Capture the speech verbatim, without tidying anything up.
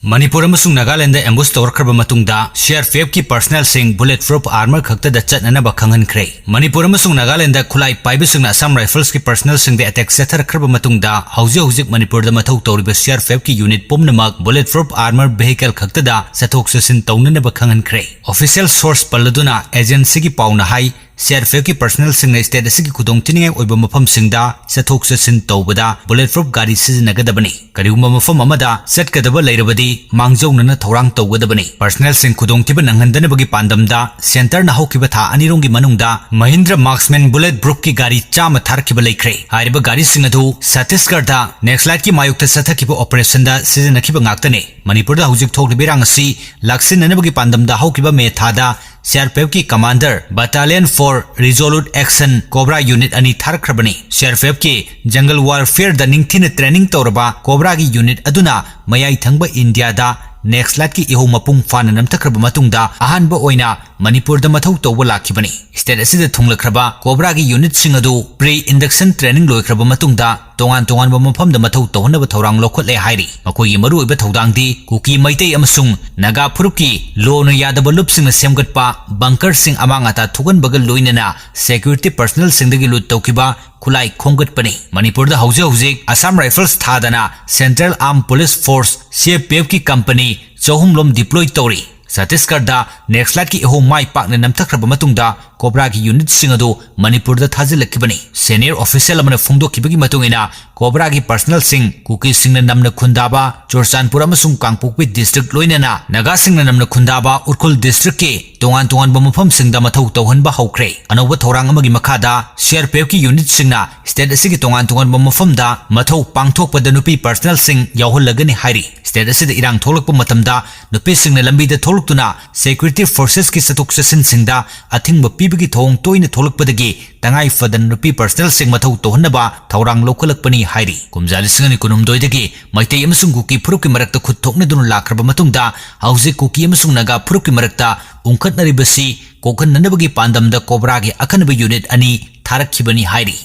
ꯃꯅꯤꯄꯨꯔ ꯑꯃꯁꯨꯡ ꯅꯥꯒꯥꯂꯦꯟꯗ ambush ꯇꯧꯔꯛꯈ꯭ꯔꯕ ꯃꯇꯨꯡꯗ C R P F ꯀꯤ personnel ꯁꯤꯡ bullet proof armor ꯈꯛꯇꯗ ꯆꯠꯅꯅꯕ ꯈꯪꯍꯟꯈ꯭ꯔꯦ꯫ ꯃꯅꯤꯄꯨꯔ ꯑꯃꯁꯨꯡ ꯅꯥꯒꯥꯂꯦꯟꯗ ꯈꯨꯠꯂꯥꯏ ꯄꯥꯏꯕꯁꯤꯡꯅ Assam Rifles ꯀꯤ personnel ꯁꯤꯡꯗ attack ꯆꯠꯊꯔꯛꯈ꯭ꯔꯕ ꯃꯇꯨꯡꯗ ꯍꯧꯖꯤꯛ ꯍꯧꯖꯤꯛ ꯃꯅꯤꯄꯨꯔꯗ ꯃꯊꯧ ꯇꯧꯔꯤꯕ C R P F ꯀꯤ unit ꯄꯨꯝꯅꯃꯛ bullet proof armor vehicle ꯈꯛꯇꯗ ꯆꯠꯊꯣꯛ ꯆꯠꯁꯤꯟ ꯇꯧꯅꯅꯕ ꯈꯪꯍꯟꯈ꯭ꯔꯦ꯫ Official source ꯄꯜꯂꯗꯨꯅ agency ꯒꯤ ꯄꯥꯎꯅ ꯍꯥꯏ, C R P F ꯀꯤ personnel ꯁꯤꯡꯅ state ꯑꯁꯤꯒꯤ ꯈꯨꯗꯣꯡꯊꯤꯅꯤꯡꯉꯥꯏ ꯑꯣꯏꯕ ꯃꯐꯝꯁꯤꯡꯗ ꯆꯠꯊꯣꯛ ꯆꯠꯁꯤꯟ ꯇꯧꯕꯗ bullet proof ꯒꯥꯔꯤ ꯁꯤꯖꯤꯟꯅꯒꯗꯕꯅꯤ꯫ ꯀꯔꯤꯒꯨꯝꯕ ꯃꯐꯝ ꯑꯃꯗ ꯆꯠꯀꯗꯕ ꯂꯩꯔꯕꯗꯤ ꯃꯥꯡꯖꯧꯅꯅ ꯊꯧꯔꯥꯡ ꯇꯧꯒꯗꯕꯅꯤ꯫ Personnel ꯁꯤꯡ ꯈꯨꯗꯣꯡꯊꯤꯕ ꯅꯪꯍꯟꯗꯅꯕꯒꯤ ꯄꯥꯟꯗꯝꯗ centre ꯅ ꯍꯧꯈꯤꯕ ꯊꯥ ꯑꯅꯤꯔꯣꯝꯒꯤ ꯃꯅꯨꯡꯗ Mahindra Marksman bullet proof ꯀꯤ ꯒꯥꯔꯤ ꯆꯥꯝꯃ ꯊꯥꯔꯛꯈꯤꯕ ꯂꯩꯈ꯭ꯔꯦ꯫ ꯍꯥꯏꯔꯤꯕ ꯒꯥꯔꯤꯁꯤꯡ ꯑꯗꯨ ꯆꯠꯇꯤꯁꯒꯔꯗ Naxalite ꯀꯤ ꯃꯥꯌꯣꯛꯇ ꯆꯠꯊꯈꯤꯕ operation ꯗ ꯁꯤꯖꯤꯟꯅꯈꯤꯕ ꯉꯥꯛꯇꯅꯤ꯫ ꯃꯅꯤꯄꯨꯔꯗ ꯍꯧꯖꯤꯛ ꯊꯣꯛꯂꯤꯕ ꯏꯔꯥꯡ ꯑꯁꯤ ꯂꯥꯛꯁꯤꯟꯅꯅꯕꯒꯤ ꯄꯥꯟꯗꯝꯗ ꯍꯧꯈꯤꯕ ꯃꯦ ꯊꯥꯗ C R P F ꯀꯤ commander Battalion for Resolute Action Cobra unit ꯑꯅꯤ ꯊꯥꯔꯛꯈ꯭ꯔꯕꯅꯤ꯫ C R P F ꯀꯤ jungle warfare ꯗ ꯅꯤꯡꯊꯤꯅ training ꯇꯧꯔꯕ Cobra ꯒꯤ unit ꯑꯗꯨꯅ ꯃꯌꯥꯏ ꯊꯪꯕ ꯏꯟꯗꯤꯌꯥꯗ Naxalite ꯀꯤ ꯏꯍꯧ ꯃꯄꯨꯡ ꯐꯥꯅ ꯅꯝꯊꯈ꯭ꯔꯕ ꯃꯇꯨꯡꯗ ꯑꯍꯥꯟꯕ ꯑꯣꯏꯅ ꯃꯅꯤꯄꯨꯔꯗ ꯃꯊꯧ ꯇꯧꯕ ꯂꯥꯛꯈꯤꯕꯅꯤ꯫ State ꯑꯁꯤꯗ ꯊꯨꯡꯂꯈ꯭ꯔꯕ Cobra ꯒꯤ unit ꯁꯤꯡ ꯑꯗꯨ pre induction training ꯂꯣꯏꯈ꯭ꯔꯕ ꯃꯇꯨꯡꯗ ꯇꯣꯉꯥꯟ ꯇꯣꯉꯥꯟꯕ ꯃꯐꯝꯗ ꯃꯊꯧ ꯇꯧꯍꯟꯅꯕ ꯊꯧꯔꯥꯡ ꯂꯧꯈꯠꯂꯦ ꯍꯥꯏꯔꯤ꯫ ꯃꯈꯣꯏꯒꯤ ꯃꯔꯨꯑꯣꯏꯕ ꯊꯧꯗꯥꯡꯗꯤ ꯀꯨꯀꯤ ꯃꯩꯇꯩ ꯑꯃꯁꯨꯡ ꯅꯥꯒꯥ ꯐꯨꯔꯨꯞꯀꯤ ꯂꯣꯅ ꯌꯥꯗꯕ ꯂꯨꯞꯁꯤꯡꯅ ꯁꯦꯝꯒꯠꯄ bunker ꯁꯤꯡ ꯑꯃꯥꯡ ꯑꯇꯥ ꯊꯣꯛꯍꯟꯕꯒ ꯂꯣꯏꯅꯅ security personnel ꯁꯤꯡꯗꯒꯤ loot ꯇꯧꯈꯤꯕ ꯈꯨꯠꯂꯥꯏ ꯈꯣꯝꯒꯠꯄꯅꯤ꯫ ꯃꯅꯤꯄꯨꯔꯗ ꯍꯧꯖꯤꯛ ꯍꯧꯖꯤꯛ Assam Rifles ꯊꯥꯗꯅ Central Armed Police Force, C R P F ꯀꯤ company ꯆꯍꯨꯝ ꯂꯣꯝ deploy ꯇꯧꯔꯤ꯫ ꯆꯠꯇꯤꯁꯒꯔꯗ Naxalite ꯀꯤ ꯏꯍꯧ ꯃꯥꯏ ꯄꯥꯛꯅ ꯅꯝꯊꯈ꯭ꯔꯕ ꯃꯇꯨꯡꯗ Cobra ꯒꯤ unit ꯁꯤꯡ ꯑꯗꯨ ꯃꯅꯤꯄꯨꯔꯗ ꯊꯥꯖꯤꯜꯂꯛꯈꯤꯕꯅꯤ꯫ Senior official ꯑꯃꯅ ꯐꯣꯡꯗꯣꯛꯈꯤꯕꯒꯤ ꯃꯇꯨꯡ ꯏꯟꯅ, Cobra ꯒꯤ personnel ꯁꯤꯡ ꯀꯨꯀꯤꯁꯤꯡꯅ ꯅꯝꯅ ꯈꯨꯟꯗꯥꯕ ꯆꯨꯔꯆꯥꯟꯄꯨꯔ ꯑꯃꯁꯨꯡ ꯀꯥꯡꯄꯣꯛꯄꯤ district ꯂꯣꯏꯅꯅ ꯅꯥꯒꯥꯁꯤꯡꯅ ꯅꯝꯅ ꯈꯨꯟꯗꯥꯕ ꯎꯈ꯭ꯔꯨꯜ district ꯀꯤ ꯇꯣꯉꯥꯟ ꯇꯣꯉꯥꯟꯕ ꯃꯐꯝꯁꯤꯡꯗ ꯃꯊꯧ ꯇꯧꯍꯟꯕ ꯍꯧꯈ꯭ꯔꯦ꯫ ꯑꯅꯧꯕ ꯊꯧꯔꯥꯡ ꯑꯃꯒꯤ ꯃꯈꯥꯗ C R P F ꯀꯤ unit ꯁꯤꯡꯅ state ꯑꯁꯤꯒꯤ ꯇꯣꯉꯥꯟ ꯇꯣꯉꯥꯟꯕ ꯃꯐꯝꯗ ꯃꯊꯧ ꯄꯥꯡꯊꯣꯛꯄꯗ ꯅꯨꯄꯤ personnel ꯁꯤꯡ ꯌꯥꯎꯍꯜꯂꯒꯅꯤ ꯍꯥꯏꯔꯤ꯫ State ꯑꯁꯤꯗ ꯏꯔꯥꯡ ꯊꯣꯛꯂꯛꯄ ꯃꯇꯝꯗ ꯅꯨꯄꯤꯁꯤꯡꯅ ꯂꯝꯕꯤꯗ ꯊꯣꯛꯂꯛꯇꯨꯅ security forces ꯀꯤ ꯆꯠꯊꯣꯛ ꯆꯠꯁꯤꯟꯁꯤꯡꯗ ꯑꯊꯤꯡꯕ ꯄꯤꯕꯒꯤ ꯊꯧꯑꯣꯡ ꯇꯣꯏꯅ ꯊꯣꯛꯂꯛꯄꯗꯒꯤ ꯇꯉꯥꯏ ꯐꯗꯅ ꯅꯨꯄꯤ personnel ꯁꯤꯡ ꯃꯊꯧ ꯇꯧꯍꯟꯅꯕ ꯊꯧꯔꯥꯡ ꯂꯧꯈꯠꯂꯛꯄꯅꯤ ꯍꯥꯏꯔꯤ꯫ ꯀꯨꯝꯖꯥ ꯂꯤꯁꯤꯡ ꯑꯅꯤ ꯀꯨꯟꯍꯨꯝꯗꯣꯏꯗꯒꯤ ꯃꯩꯇꯩ ꯑꯃꯁꯨꯡ ꯀꯨꯀꯤ ꯐꯨꯔꯨꯞꯀꯤ ꯃꯔꯛꯇ ꯈꯨꯠ ꯊꯣꯛꯅꯗꯨꯅ ꯂꯥꯛꯈ꯭ꯔꯕ ꯃꯇꯨꯡꯗ ꯍꯧꯖꯤꯛ ꯀꯨꯀꯤ ꯑꯃꯁꯨꯡ ꯅꯥꯒꯥ ꯐꯨꯔꯨꯞꯀꯤ ꯃꯔꯛꯇ ꯎꯪꯈꯠꯅꯔꯤꯕꯁꯤ ꯀꯣꯛꯍꯟꯅꯅꯕꯒꯤ ꯄꯥꯟꯗꯝꯗ Cobra ꯒꯤ ꯑꯈꯟꯅꯕ unit ꯑꯅꯤ ꯊꯥꯔꯛꯈꯤꯕꯅꯤ ꯍꯥꯏꯔꯤ꯫